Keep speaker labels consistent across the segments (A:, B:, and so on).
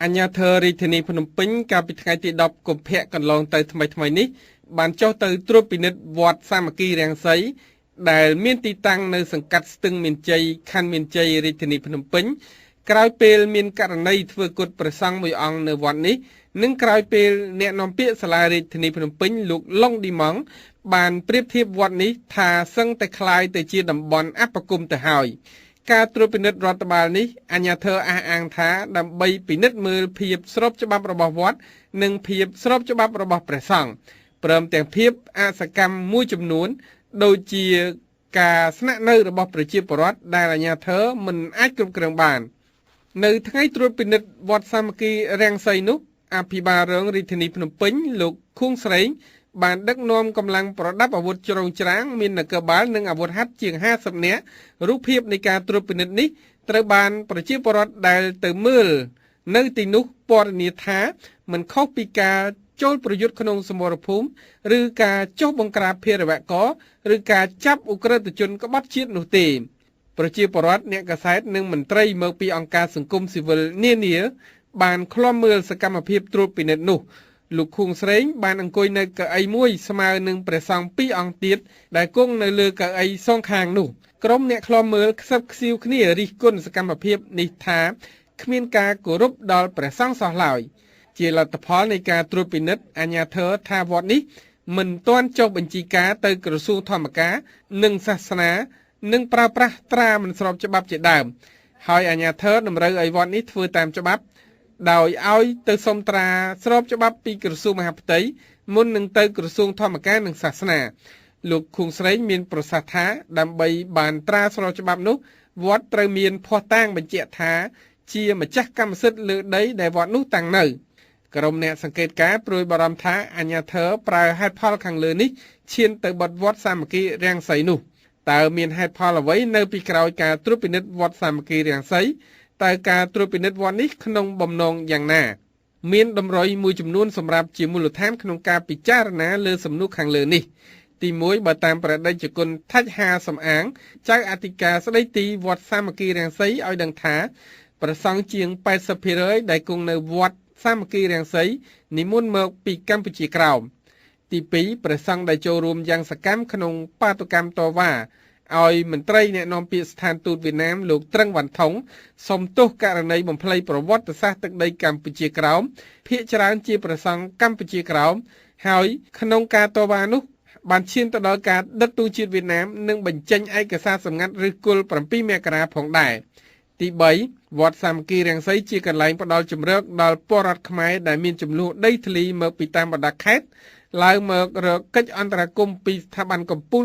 A: អាជ្ញាធររាជធានីភ្នំពេញកាលពីថ្ងៃទី10កុម្ភៈកន្លងទៅថ្មីៗនេះបានចុះទៅត្រួតពិនិត្យវត្តសាមគ្គីរាំងសីដែលមានទីតាំងនៅសង្កាត់ស្ទឹងមានជ័យខណ្ឌមានជ័យរាជធានីភ្នំពេញក្រោយពេលមានករណីធ្វើគុតព្រះសង្ឃមួយអង្គនៅវត្តនេះនិងក្រោយពេលអ្នកនាំពាក្យសាលារាជធានីភ្នំពេញលោកឡុងឌីម៉ង់បានប្រៀបធៀបវត្តនេះថាសឹងតែក្លាយទៅជាតំបន់អបគមន៍ទៅហើយ។ ការត្រួតពិនិត្យរដ្ឋបាលនេះអាជ្ញាធរអះអាងថាដើម្បីពិនិត្យមើលភាពស្របច្បាប់របស់វត្តនិងភាពស្របច្បាប់របស់ព្រះសង្ឃព្រមទាំងភាពអសកម្មមួយចំនួនដូចជាការស្នាក់នៅរបស់ប្រជាពលរដ្ឋដែលអាជ្ញាធរមិនអាចគ្រប់គ្រងបាននៅថ្ងៃត្រួតពិនិត្យវត្តសាមគ្គីរាំងសីនោះអភិបាលរងរាជធានីភ្នំពេញលោកខួងស្រេងបានដឹកនាំកម្លាំងប្រដាប់អាវុធជ្រុងច្រាងមាននគរបាលនិងអាវុធហត្ថជាង50នាក់រូបភាពនៃការត្រួតពិនិត្យនេះត្រូវបានប្រជាពលរដ្ឋដែលទៅមើលនៅទីនោះពណ៌នាថាមិនខុសពីការចូលប្រយុទ្ធក្នុងសមរភូមិឬការចុះបង្ក្រាបភេរវករឬការចាប់ឧក្រិដ្ឋជនក្បត់ជាតិនោះទេប្រជាពលរដ្ឋអ្នកកាសែតនិងមន្ត្រីមកពីអង្គការសង្គមស៊ីវិលនានាបានឃ្លាំមើលសកម្មភាពត្រួតពិនិត្យនោះលោកខួងស្រេងបានអង្គុយនៅកៅអីមួយស្មើនឹងព្រះសង្ឃពីរអង្គទៀតដែលគង់នៅលើកៅអីសងខាងនោះក្រុមអ្នកឃ្លាំមើលខ្សឹបខ្សៀវគ្នារិះគន់សកម្មភាពនេះថាគ្មានការគោរពដល់ព្រះសង្ឃសោះឡើយជាលទ្ធផលនៃការត្រួតពិនិត្យអាជ្ញាធរថាវត្តនេះមិនទាន់ចុះបញ្ជីការទៅក្រសួងធម្មការនិងសាសនានិងប្រើប្រាស់ត្រាមិនស្របច្បាប់ជាដើមហើយអាជ្ញាធរតម្រូវឲ្យវត្តនេះធ្វើតាមច្បាប់ដោយឲ្យទៅសុំត្រាស្របច្បាប់ពីក្រសួងមហាផ្ទៃមុននឹងទៅក្រសួងធម្មការនិងសាសនាលោកខួងស្រេងមានប្រសាសន៍ថាដើម្បីបានត្រាស្របច្បាប់នោះវត្តត្រូវមានភស្តុតាងបញ្ជាក់ថាជាម្ចាស់កម្មសិទ្ធិលើដីដែលវត្តនោះតាំងនៅក្រុមអ្នកសង្កេតការព្រួយបារម្ភថាអាជ្ញាធរប្រើហេតុផលខាងលើនេះឈានទៅបិទវត្តសាមគ្គីរាំងសីនោះតើមានហេតុផលអ្វីនៅពីក្រោយការត្រួតពិនិត្យវត្តសាមគ្គីរាំងសីតើការត្រួតពិនិត្យវត្តនេះក្នុងបំណងយ៉ាងណាមានតម្រុយមួយចំនួនសម្រាប់ជាមូលដ្ឋានក្នុងការពិចារណាលើសំណួរខាងលើនេះទី1បើតាមព្រះតេជគុណថាច់ហាសំអាងចៅអធិការស្ដីទីវត្តសាមគ្គីរាំងសីឲ្យដឹងថាព្រះសង្ឃជាង 80% ដែលគង់នៅវត្តសាមគ្គីរាំងសីនិមន្តមកពីកម្ពុជាក្រោមទី2ព្រះសង្ឃដែលចូលរួមយ៉ាងសកម្មក្នុងបាតុកម្មតវ៉ាឲ្យមន្ត្រីអ្នកនាំពាក្យស្ថានទូតវៀតណាមលោកត្រឹងវ៉ាន់ថុងសុំទោសករណីបំភ្លៃប្រវត្តិសាស្ត្រទឹកដីកម្ពុជាក្រោមភាគច្រើនជាព្រះសង្ឃកម្ពុជាក្រោមហើយក្នុងការតវ៉ានោះបានឈានទៅដល់ការដឹកទង់ជាតិវៀតណាមនិងបញ្ចេញឯកសារសម្ងាត់ឬគល់7មករាផងដែរទី3វត្តសាមគ្គីរាំងសីជាកន្លែងផ្ដល់ជម្រកដល់ពលរដ្ឋខ្មែរដែលមានចំនួនដីធ្លីមកពីតាមបណ្ដាខេត្តឡើងមករកកិច្ចអន្តរាគមន៍ពីស្ថាប័នកម្ពុជា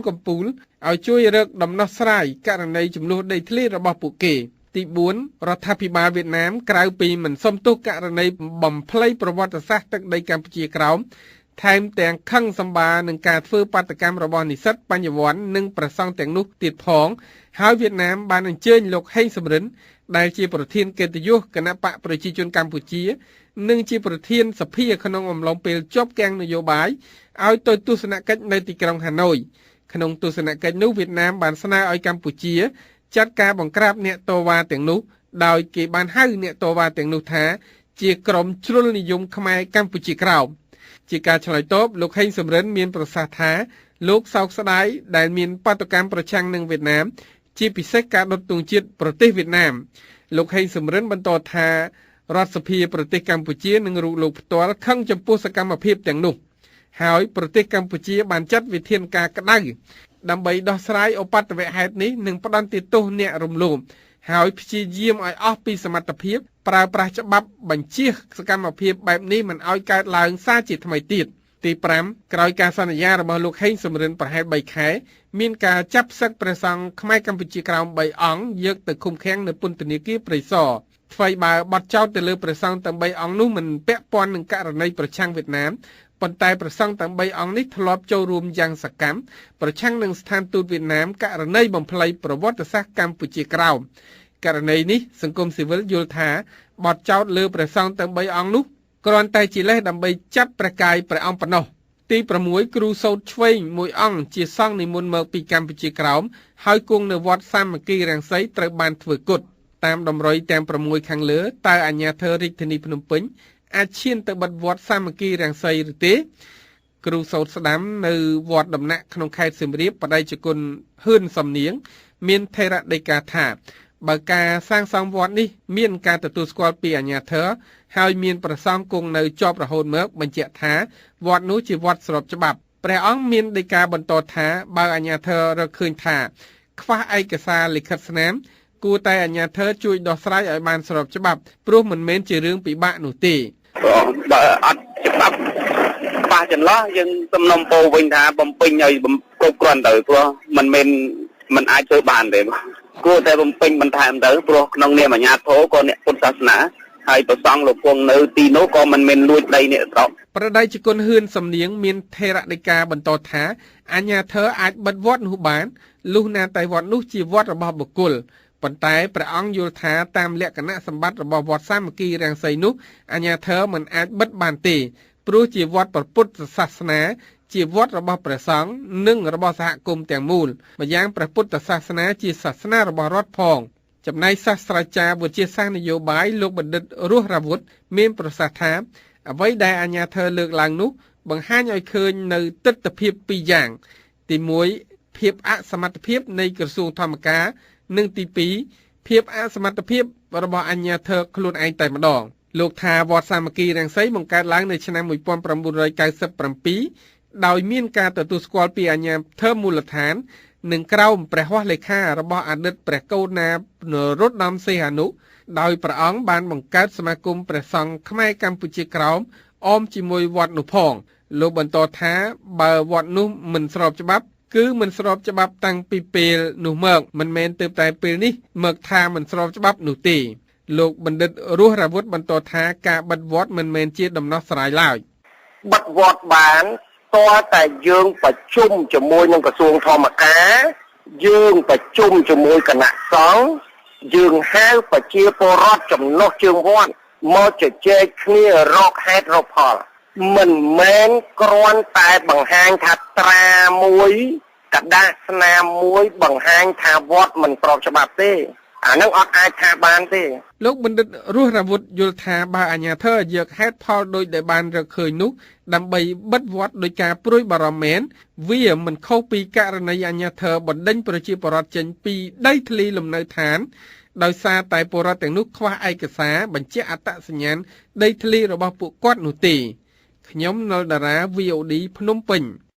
A: ឲ្យជួយរកដំណោះស្រាយករណីចំនួនដីធ្លីរបស់ពួកគេទី4រដ្ឋាភិបាលវៀតណាមក្រៅពីមិនសុំទោសករណីបំភ្លៃប្រវត្តិសាស្ត្រទឹកដីកម្ពុជាក្រោមថែមទាំងខឹងសម្បានឹងការធ្វើបាតុកម្មរបស់និស្សិតបញ្ញវន្តនិងព្រះសង្ឃទាំងនោះទៀតផងហើយវៀតណាមបានអញ្ជើញលោកហេងសំរិនដែលជាប្រធានកិត្តិយសគណបក្សប្រជាជនកម្ពុជានិងជាប្រធានសភាក្នុងអំឡុងពេលជាប់គាំងនយោបាយឲ្យទៅទស្សនកិច្ចនៅទីក្រុងហាណូយក្នុងទស្សនកិច្ចនោះវៀតណាមបានស្នើឲ្យកម្ពុជាចាត់ការបង្ក្រាបអ្នកតវ៉ាទាំងនោះដោយគេបានហៅអ្នកតវ៉ាទាំងនោះថាជាក្រុមជ្រុលនិយមខ្មែរកម្ពុជាក្រោមជាការឆ្លើយតបលោកហេងសំរិនមានប្រសាសន៍ថាលោកសោកស្ដាយដែលមានបាតុកម្មប្រឆាំងនឹងវៀតណាមជាពិសេសការដុតទង់ជាតិប្រទេសវៀតណាមលោកហេងសំរិនបន្តថារដ្ឋសភាប្រទេសកម្ពុជានិងរូបលោកផ្ទាល់ខឹងចំពោះសកម្មភាពទាំងនោះហើយប្រទេសកម្ពុជាបានចាត់វិធានការក្តៅដើម្បីដោះស្រាយឧបទ្ទវហេតុនេះនិងផ្តន្ទាទោសអ្នករំលោភហើយព្យាយាមឲ្យអស់ពីសមត្ថភាពប្រើប្រាស់ច្បាប់បញ្ចៀសសកម្មភាពបែបនេះមិនឲ្យកើតឡើងសារជាថ្មីទៀតទី5ក្រោយការសន្យារបស់លោកហេងសំរិនប្រហែល3ខែមានការចាប់ផ្សឹកព្រះសង្ឃខ្មែរកម្ពុជាក្រោម3អង្គយកទៅឃុំឃាំងនៅពន្ធនាគារព្រៃសរថ្វីបើបទចោទទៅលើព្រះសង្ឃទាំង3អង្គនោះមិនពាក់ព័ន្ធនឹងករណីប្រឆាំងវៀតណាមប៉ុន្តែព្រះសង្ឃទាំង3អង្គនេះធ្លាប់ចូលរួមយ៉ាងសកម្មប្រឆាំងនឹងស្ថានទូតវៀតណាមករណីបំភ្លៃប្រវត្តិសាស្ត្រកម្ពុជាក្រោមករណីនេះសង្គមស៊ីវិលយល់ថាបទចោទលើព្រះសង្ឃទាំង3អង្គនោះគ្រាន់តែជាលេសដើម្បីចាប់ព្រះកាយព្រះអង្គប៉ុណ្ណោះទី6គ្រូសូត្រឆ្វេងមួយអង្គជាសង្ឃនិមន្តមកពីកម្ពុជាក្រោមហើយគង់នៅវត្តសាមគ្គីរាំងសីត្រូវបានធ្វើគុត តាមតម្រុយទាំង6ខាងលើតើអាជ្ញាធររាជធានីភ្នំពេញអាចឈានទៅបិទវត្តសាមគ្គីរង្សីឬទេគ្រូសោតស្ដាំនៅវត្តដំណាក់ក្នុងខេត្តសៀមរាបបដិជគុណហ៊ឿនសំនៀងមានថេរដីកាថាបើការសាងសង់វត្តនេះមានការទទួលស្គាល់ពីអាជ្ញាធរហើយមានប្រសង់គង់នៅជាប់រហូតមកបញ្ជាក់ថាវត្តនោះជាវត្តស្របច្បាប់ព្រះអង្គមានដីកាបន្តថាបើអាជ្ញាធររកឃើញថាខ្វះឯកសារលិខិតស្នាមគួរតែអាជ្ញាធរជួយដោះស្រាយឲ្យបានស្របច្បាប់ព្រោះមិនមែនជារឿងពិបាកនោះទេ
B: បើអត់ច្បាប់ខ្វះចន្លោះយើងសំណុំពោវិញថាបំពេញឲ្យគ្រប់គ្រាន់ទៅព្រោះមិនមែនមិនអាចធ្វើបានទេគួរតែបំពេញបន្ថែមទៅព្រោះក្នុងនាមអាជ្ញាធរក៏អ្នកពុទ្ធសាសនាហើយប្រសង់លោកគង់នៅទីនោះក៏មិនមែនលួចដីអ្នកស្រុក
A: ប្រដៃជគុណហ៊ឿនសំនៀងមានថេរដីកាបន្តថាអាជ្ញាធរអាចបិទវត្តនោះបានលុះណាតែវត្តនោះជាវត្តរបស់បុគ្គលប៉ុន្តែព្រះអង្គយល់ថាតាមលក្ខណៈសម្បត្តិរបស់វត្តសាមគ្គីរង្សីនោះអាជ្ញាធរមិនអាចបិទបានទេព្រោះជាវត្តព្រះពុទ្ធសាសនាជាវត្តរបស់ព្រះសង្ឃនិងរបស់សហគមន៍ទាំងមូលម្យ៉ាងព្រះពុទ្ធសាសនាជាសាសនារបស់រដ្ឋផងចំណែកសាស្ត្រាចារ្យវិទ្យាសាស្ត្រនយោបាយលោកបណ្ឌិតរស់រាវុធមានប្រសាសន៍ថាអ្វីដែលអាជ្ញាធរលើកឡើងនោះបង្ហាញឲ្យឃើញនៅទិដ្ឋភាពពីរយ៉ាងទី1ភាពអសមត្ថភាពនៃក្រសួងធម្មការនិងទី2ភាពអសមត្ថភាពរបស់អាជ្ញាធរខ្លួនឯងតែម្ដងលោកថាវត្តសាមគ្គីរង្សីបង្កើតឡើងនៅឆ្នាំ1997ដោយមានការទទួលស្គាល់ពីអាជ្ញាធរមូលដ្ឋាននិងក្រោមព្រះហស្ថលេខារបស់អតីតព្រះកូណានរោត្តមសីហនុដោយព្រះអង្គបានបង្កើតសមាគមព្រះសង្ឃខ្មែរកម្ពុជាក្រោមអមជាមួយវត្តនោះផងលោកបន្តថាបើវត្តនោះមិនស្របច្បាប់គឺមិនស្របច្បាប់តាំងពីពេលនោះមកមិនមែនទើបតែពេលនេះមកថាមិនស្របច្បាប់នោះទេលោកបណ្ឌិតរស់រាវុធបន្តថាការបិទវត្តមិនមែនជាដំណោះស្រាយឡើយ
C: បិទវត្តបានតើតែយើងប្រជុំជាមួយនឹងក្រសួងធម្មការយើងប្រជុំជាមួយគណៈសង្ឃយើងហៅប្រជាពលរដ្ឋចំណុះជើងវត្តមកជជែកគ្នារកហេតុរកផលមិនមែនគ្រាន់តែបង្ហាញថាត្រាមួយក្រដាសស្នាមមួយបង្ហាញថាវត្តមិនស្របច្បាប់ទេអានឹងអត់អាចថាបានទេ
A: លោកបណ្ឌិតរស់រាវុធយល់ថាបើអាជ្ញាធរយកហេតុផលដោយដែលបានរកឃើញនោះដើម្បីបិទវត្តដោយការព្រួយបារម្ភមែនវាមិនខុសពីករណីអាជ្ញាធរបណ្ដេញប្រជាពលរដ្ឋចេញពីដីធ្លីលំនៅឋានដោយសារតែពលរដ្ឋទាំងនោះខ្វះឯកសារបញ្ជាក់អត្តសញ្ញាណដីធ្លីរបស់ពួកគាត់នោះទេខ្ញុំនុលតារា VOD ភ្នំពេញ។